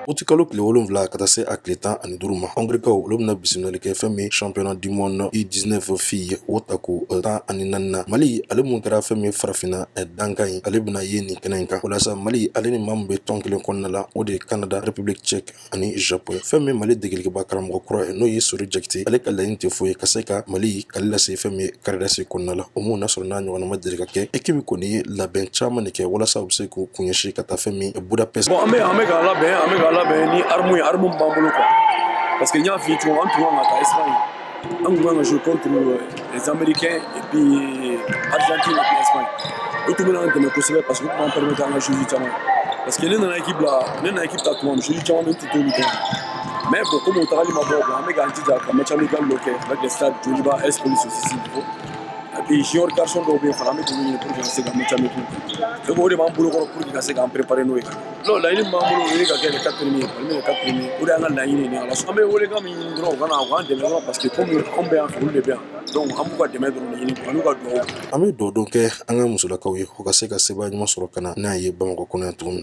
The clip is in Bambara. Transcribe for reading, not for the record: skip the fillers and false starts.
Utikalo tile 7 ka taa se a tile 15 ma, Hɔngrikaw olu bɛna bisimilali kɛ fɛn min championnat du monde U19 filles o tako 14 na. Mali ale mun kɛra fɛn min farafinna dankan ye, ale bɛna ye nin kɛnɛ in kan. Walasa Mali ale ni maa min bɛ tɔn kelen kɔnɔna la, o de ye Canada, République tchèque ani Japon. Fɛn min Mali degelikɛba karamɔgɔ kura ye, n'o ye Sori Jakite, ale ka laɲini tɛ foyi ye ka se ka Mali k'ale lase fɛn min karidasi kɔnɔna la. O mun n'a sɔrɔ n'a ɲɔgɔnna ma deli ka kɛ, équipe kɔni ye labɛn caman de kɛ walasa u bɛ se k'u kun ɲɛsin ka taa fɛn min Budapest. Bon, an bɛ k'a labɛn, an bɛ k'a labɛn ni arme ye, arme b'an bolo quoi, parce que n y'a f'i ye cogo min, an tun kan ka taa Espagne, an tun kan ka jouer contre les Américains et puis Argentine et puis Espagne. O tun bɛna an dɛmɛ kosɛbɛ parce que o tun b'an permettre an ka jouer caman, parce que ne nana équipe la, ne nana équipe ta tuma min, joueur caman bɛ n tun t'olu dɔn. Mais bon, comme o tagali ma bɔ, bon, an bɛ k'an jija ka match amical dɔ kɛ avec les stades Joliba, AS Police aussi s'il faut, et puis junior garçon dɔw bɛ yen fana, an bɛ k'olu ɲini pour que ka se ka match amical kɛ. Donc o de b'an bolo kɔrɔ pour que ka se k'an préparer n'o ye. Non, laɲini min b'an bolo, o ye ka kɛ les quatre premiers, parmi les quatre premiers, o de y'an ka laɲini ye. Ni Ala sɔnna, an bɛ welekan min ɲini dɔrɔn, u ka na u k'an dɛmɛ dɔrɔn, parce que comme anw bɛ yan fɛ, olu de bɛ yan, donc an b'u ka dɛmɛ dɔrɔn de ɲini ani ka dugawu. An bɛ dugawu don kɛ an ka musolakaw ye, u ka se ka sebaaya ɲuman sɔrɔ ka na n'a ye Bamakɔ kɔnɔ yan tuguni.